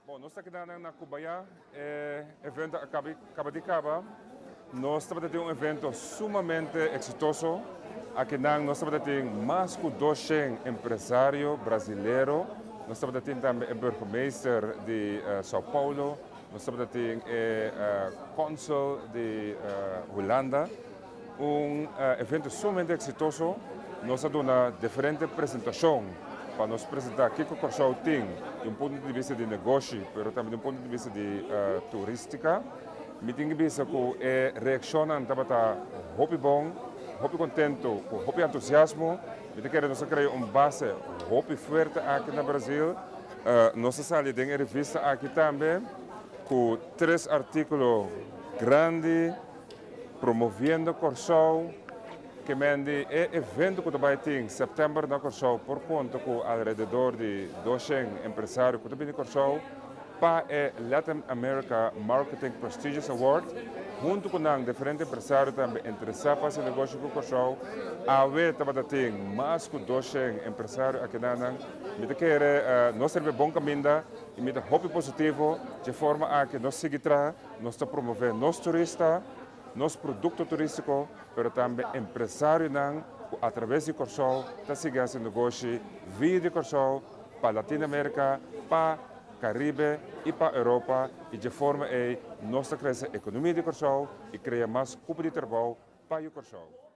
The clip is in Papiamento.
Bon, nos ta keda na Cubaya, e evento a kaba di kaba. Nos tabata tin un evento sumamente eksitoso. Akinan nos tabata tin mas ku 200 empresario brasilero. Nos tabata tin tambe e burgemeester di São Paulo. Nos tabata tin e consul di Hulanda. Un evento sumamente eksitoso. Nos a duna diferente presentashon pa nos presentá kiko Kòrsou tin di un punto di bista di negoshi, pero tambe di un punto di bista di turístika. Mi tin ki bisa ku e reakshonnan tabata hopi bon, hopi kontentu, ku hopi entusiasmo. Mi ta kere nos a krea un base hopi fuerte aki na Brazil. Nos a sali den e revista aki tambe ku tres artíkulo grandi promoviendo Kòrsou. Ke men di e evento ku ta bai tin sèptèmber na Kòrsou por konta ku alrededor di 200 empresario ku ta bini Kòrsou pa e Latin America Marketing Prestigious Award. Huntu ku nan diferente empresario tambe interesá pa hasi negoshi ku Kòrsou. Awe tabata tin mas ku 200 empresario akinan. Mi ta kere nos ta riba e bon kaminda i mi ta hopi positivo dje forma aki nos sigui traha, nos ta promové nos turista, nos produkto turístiko, pero tambe empresarionan ku atraves di Kòrsou ta sigui hasi negoshi via di Kòrsou pa Latinoamérika, pa Karibe i pa Europa i dje forma ei nos ta krese ekonomia di Kòrsou i krea mas kupo di trabou pa yu Kòrsou.